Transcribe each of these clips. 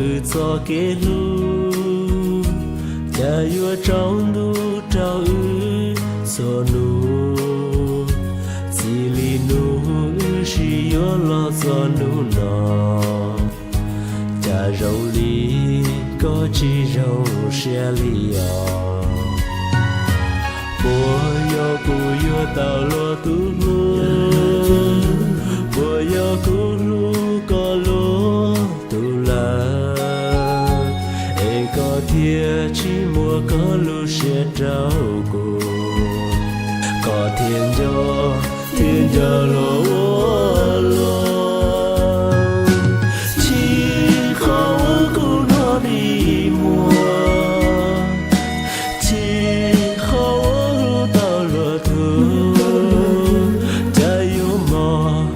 Wb txoj kev hlub, cas yuav tsaus ntuj rau wb txhua hnub. Txij li hnub wb sib yuav los txog hnub no, cas zoo li koj tsis zoo siab li os. Puas yog kuv yuav tau luag tus hlub? Puas yog kuv hlub koj luag tus lawm, es koj thiaj tsis muab koj lub siab rau kuv, koj thiaj nco, thiaj nco luag ua luaj? Tsis qhov uas kuv hnov dig muag, tsis qhov uas hlub tau luag tus, cas yuav mos,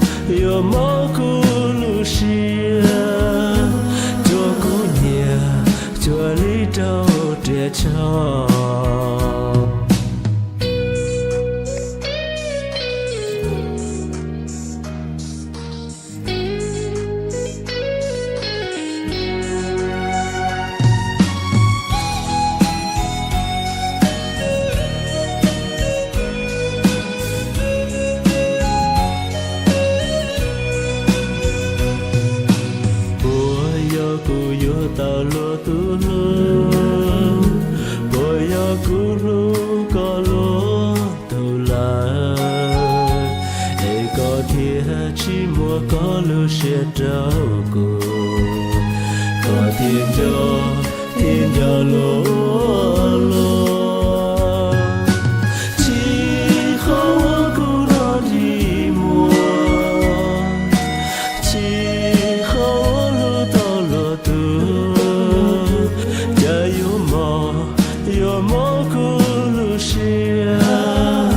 yuav mos kuv lub siab, cuag kuv nyiam, cuag li rau riam tshoj. Puas yog kuv yuav tau luag tus hlub? Puas yog kuv hlub koj luag tus lawm, es koj thiaj tsis muab koj lub siab rau kuv, koj thiaj nco, thiaj nco luag ua luaj? Tsis qhov uas kuv hnov dig muag, tsis qhov uas hlub tau luag tus, cas yuav mos, yuav mos kuv lub siab,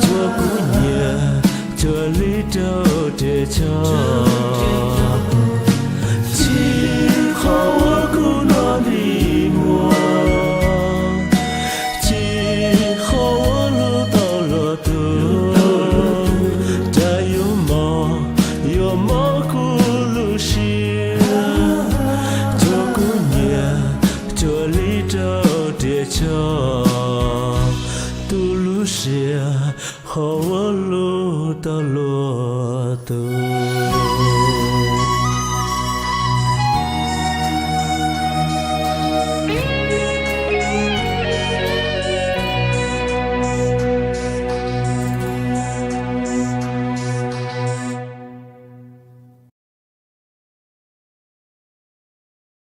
cuag kuv nyiam, cuag li rau riam tshoj. Tsis qhov uas kuv hnov dig muag, tsis qhov uas hlub tau luag tus, cas yuav mos, yuav mos kuv lub siab, cuag kuv nyiam, cuag li rau riam tshoj. Tus lub siab qhov uas hlub tau luag tus.